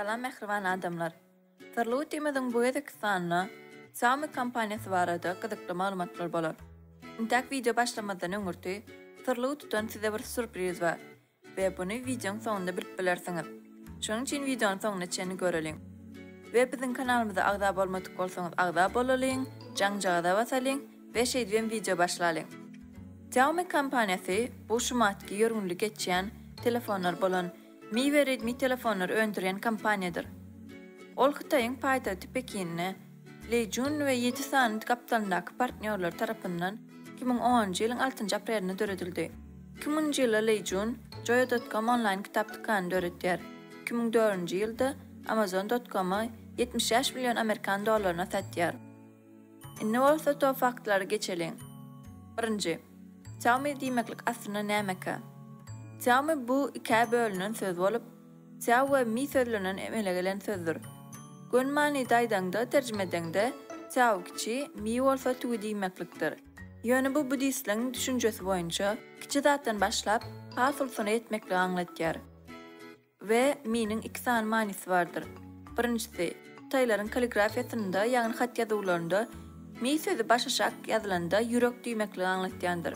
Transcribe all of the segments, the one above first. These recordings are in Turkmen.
Salam mähriban adamlar! Syrly gutymyzyň bu gezekki sanynda Xiaomi kompaniýasy barada gyzykly maglumatlar bolar. Intäk wideo başlamazdan öňürti Syrly gutudan size bir sýurpriz bar we buny wideoň soňunda bilip bilersiňiz. Şonuň üçin wideony soňuna çenli göreliň. We biziň kanalymyza agza bolmadyk bolsaňyz agza bolalyň, jaňjagaza basalyň we şeýdibem wideo başlalyň. Xiaomi kompaniýasy bu şumatky ýörgünli geçýän telefonlar bolan Mi we Redmi telefonlary öndürýän kompaniýadyr. Ol Hytaýyň paýtagty Pekinde Leý Jun we ýedi sany gapdalyndaky partnýorlary tarapyndan 2010-njy ýylyň altynjy aprelinde döredildi. 2000-nji ýylda Leý Jun Joyo dot com onlaýn kitap dükanyny döredýär. 2004-nji ýylda Amazon dot com-y 75 million amerikan dollaryna satýar. Indi bolsa to faktlara geçeliň. Birinji. Xiaomi diýmeklik aslynda nämekä? Xiaomi bu ikä bölünen söz bolup, Xiao we Mi sözlerinden emele gelen sözdür. Göni manyda aýdaňda, terjime edeňde, Xiao kiçi, Mi bolsa tüwi diýmeklikdir. Ýöne bu buddistleň düşünjesi boýunça, kiçi zatdan başlap, has ulusyna ýetmekligi aňlatýar. We miniň iki sany manysy bardyr. Birinjisi, hytaýlaryň kalligrafiýasynda, ýagny hat-ýazuwlarynda mi sözi başaşak ýazylanda ýürek diýmekligi aňlatýandyr.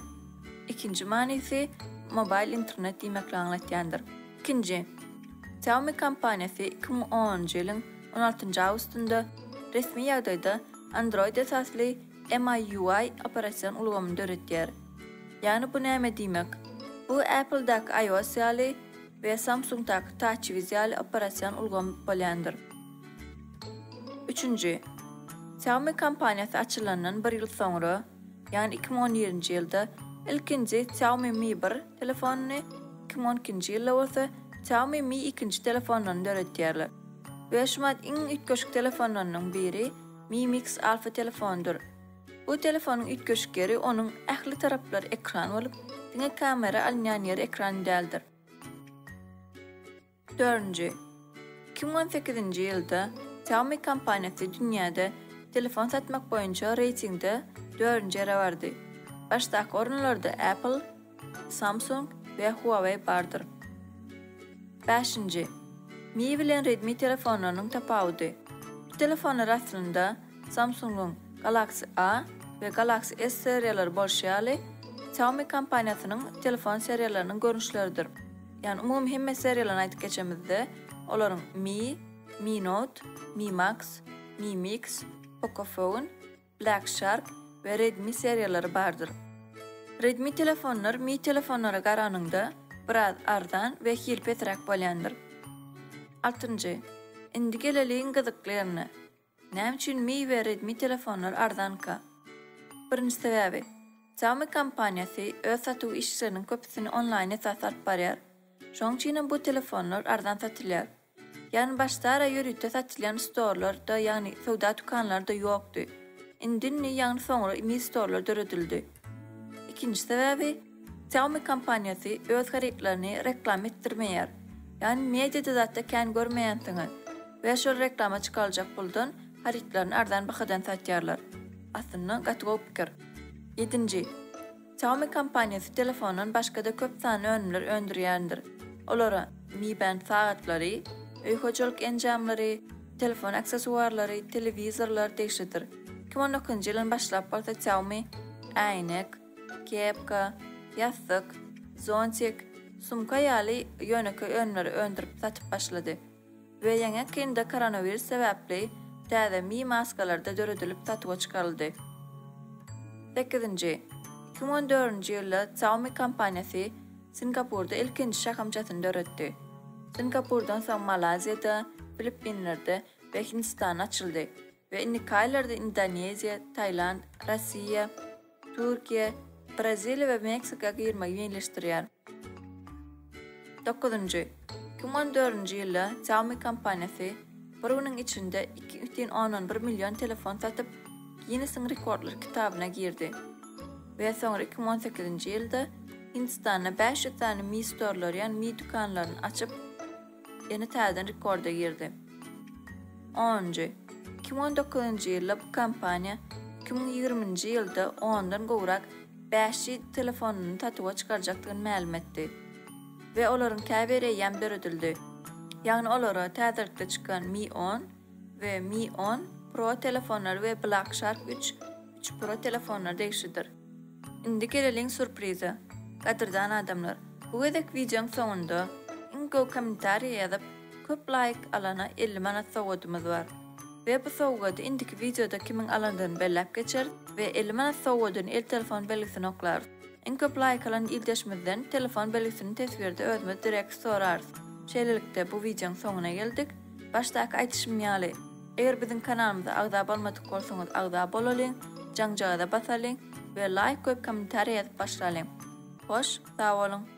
Ikinji manysy, mobile internet diýmekligi aňlatýandyr. Ikinji, Xiaomi kompaniýasy 2010-njy ýylyň on altynjy awgustynda resmi ýagdaýda Android esasly MIUI operasion ulgamyny döredýär. Ýagny bu näme diýmek? Bu Apple-daky iOS ýaly we Samsung-daky TouchWiz ýaly operasion ulgam bolýandyr. Üçünji, Xiaomi kompaniýasy açylandan bir ýyl soňra, ýagny 2011-nji ýylda ilkinji Xiaomi Mi bir telefonyny, 2012-nji ýylda bolsa Xiaomi Mi ikinji telefonlaryny döredýärler. We şumat iň üýtgeşik telefonlarynyň biri Mi Mix Alpha telefonydyr. Bu telefonyň üýtgeşik ýeri onuň ähli taraplary ekran bolup, diňe kamera alynýan ýeri ekran däldir. Dördünji. 2018-nji ýylda Xiaomi kompaniýasy dünýäde telefon satmak boýunça reýtingde dördünji ýere bardy. Başdaky orunlarda Apple, Samsung we Huawei bardyr. Bäşinji. Mi bilen Redmi telefonlarynyň tapawudy. Bu telefonlar aslynda Samsung-yň Galaxy A we Galaxy S seriýalary bolşy ýaly, Xiaomi kompaniýasynyň telefon seriýalarynyň görnüşleridir. Ýagny umumy hemme seriýalaryny aýdyp geçemizde, olaryň Mi, Mi Note, Mi Max, Mi Mix, Pocophone, Black Shark we Redmi seriýalary bardyr. Redmi telefonlar Mi telefonlara garanyňda biraz arzan we hili pesräk bolýandyr. Altynjy. Indi geleliň gyzykly ýerine. Näme üçin Mi we Redmi telefonlar arzanka? Birinji sebäbi, Xiaomi kompaniýasy öz satuw işleriniň köpüsini onlaýn esasda alyp barýar. Şonuň üçinem bu telefonlar arzan satylýar. Ýagny başda-ara ýörite satylýan storlar-da, ýagny söwda dükanlary-da ýokdy. Indi-indi, ýagny soňra Mi storlar döredildi. Ikinji sebäbi, Xiaomi kompaniýasy öz harytlaryny reklama etdirmeýär. Ýagny mediada zatda kän görmeýänsiňiz we şol reklama çykaryljak puldan harytlaryny arzan bahadan satýarlar. Aslynda gaty gowy pikir. Ýedinji. Xiaomi kompaniýasy telefondan başga-da köp sanly önümler öndürýändir. Olara Mi Band sagatlary, öý hojalyk enjamlary, telefon aksessuarlary, telewizorlar degişlidir. 2019-njy ýyldan başlap bolsa Xiaomi äýnek, kepka, ýassyk, zontik, sumka ýaly ýönekeý önümleri öndürip satyp başlady. We ýaňy-ýakynda koronawirus sebäpli täze Mi maskalar-da döredilip satuwa çykaryldy. Sekizinji. 2014-nji ýylda Xiaomi kompaniýasy Singapurda ilkinji şahamçasyny döretdi. Singapurdan soň Malaýziýada, Filippinlerde we Hindistanda açyldy we indiki aýlarda Indoneziýa, Tailand, Russiýa, Türkiýe, Braziliýa we Meksika girmegi meýilleşdirýär. Dokuzynjy. 2014-nji ýylda Xiaomi kompaniýasy bir günüň içinde 2,1 million telefon satyp, Ginnesiň rekordlar kitabyna girdi we soňra 2018-nji ýylda Hindistanda 500 sany Mi Store-lary, ýagny Mi dükanlaryny açyp, ýene täzeden rekorda girdi. Onunjy. 2019-njy ýylda bu kompaniýa 2020-nji ýylda ondan gowrak 5G telefonyny satuwa çykarjakdygyny mälim etdi we olaryň käbiri eýýäm döredildi. Ýagny olara täzelikde çykan Mi on we Mi on Pro telefonlary we Black Shark üç, üç Pro telefonlary degişlidir. Indi geleliň surpriza. Gadyrdan adamlar, bu gezek wideoň soňunda iň gowy kommentariýa ýazyp, köp laýk alana 50 manat sowgadymyz bar. We bu sowgady indiki wideoda kimiň alandygyny belläp geçeris we 50 manat sowgadyny el telefon belgisine oklarys. Iň köp laýk alan ildeşimizden telefon belgisini teswirde özümiz direkt sorarys. Şeýlelikde bu wideoň soňuna geldik. Başdaky aýdyşym ýaly, eger biziň kanalymyza agza bolmadyk bolsaňyz agza bolalyň, jaňjagaza basalyň we laýk goýup kommentariýa ýazyp başlalyň. Hoş, sag boluň!